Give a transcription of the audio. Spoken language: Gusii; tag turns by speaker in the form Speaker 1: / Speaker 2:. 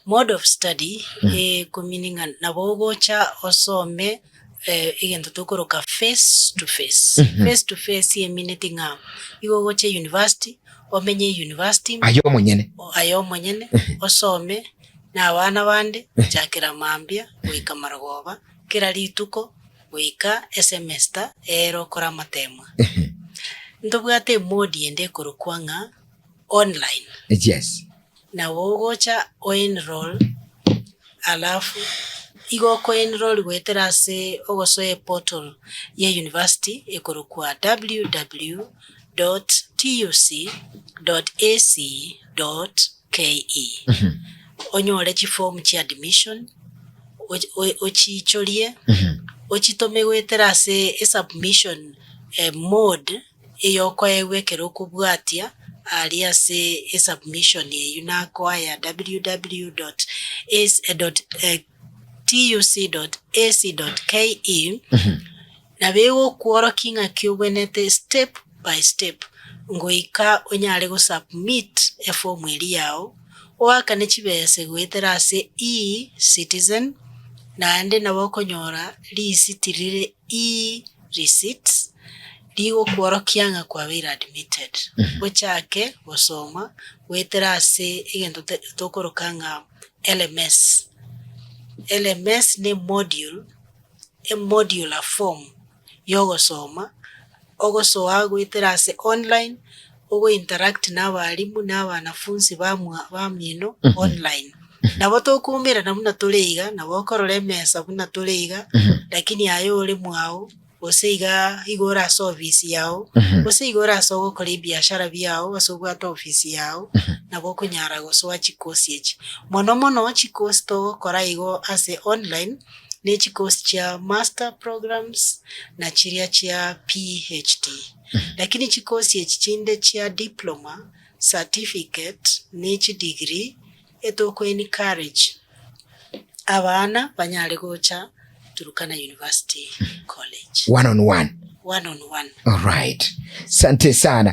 Speaker 1: Mode of study ekomini ng'a nabo ogocha osome egento tokoroka face to face. Face to face emineti ng'a igo ogocha university, omenye university
Speaker 2: Aye omonyene.
Speaker 1: aye omonyene osome na abana bande gochakera mambia goika marogoba kera rituko goika esemester ere okore amatemwa. Ntobwate emode ende ekorokwa ng'a online.
Speaker 2: Yes.
Speaker 1: Nabo ogocha o enroll alafu igo oko enroll goetera ase ogosoa eportal ye university ekorokwa www dot tuc dot ac dot ke. Onyore chiform chia admission ochiichorie ochitome goetera ase esubmission mode. Eyokoegwa ekero okobwatia aria ase esubmission eyio nakoa ya www dot dot tuc dot ac dot ke, nabo egokworokia ng'aki obwenerete step by step ngoika onyare gosubmit eform eria yao, oakane chibese goetera ase eCitizen, naende nabo okonyora risiti rire e-receipts. Rigokworokia ng'a kwabeire admitted, ochake gosoma goetera ase egento tokoroka ng'a LMS. LMS ne module, emodular form yogosoma, ogosoa goetera ase online, ogo interact na abalimu na abanafunsi bamwa bamino online. Nabo tokoumerana buna tore iga, nabo okorora emesa buna tore iga, lakini aye ore mwao. gose iga igo ore ase ofisi yao, gose igo ore ase ogokora ebiashara biao ase obwate ofisi yao, nabo okonyara gosoa chikosi echi. Mono mono chikosi togokora igo ase online, ne chikosi chia master programs, na chiria chia PhD. Lakini chikosi echi chinde chia diploma, certificate, ne chidegree, etoko encourage abana banyare gocha Turkana University College.
Speaker 2: One on one.
Speaker 1: One on one.
Speaker 2: Alright. Sante sana.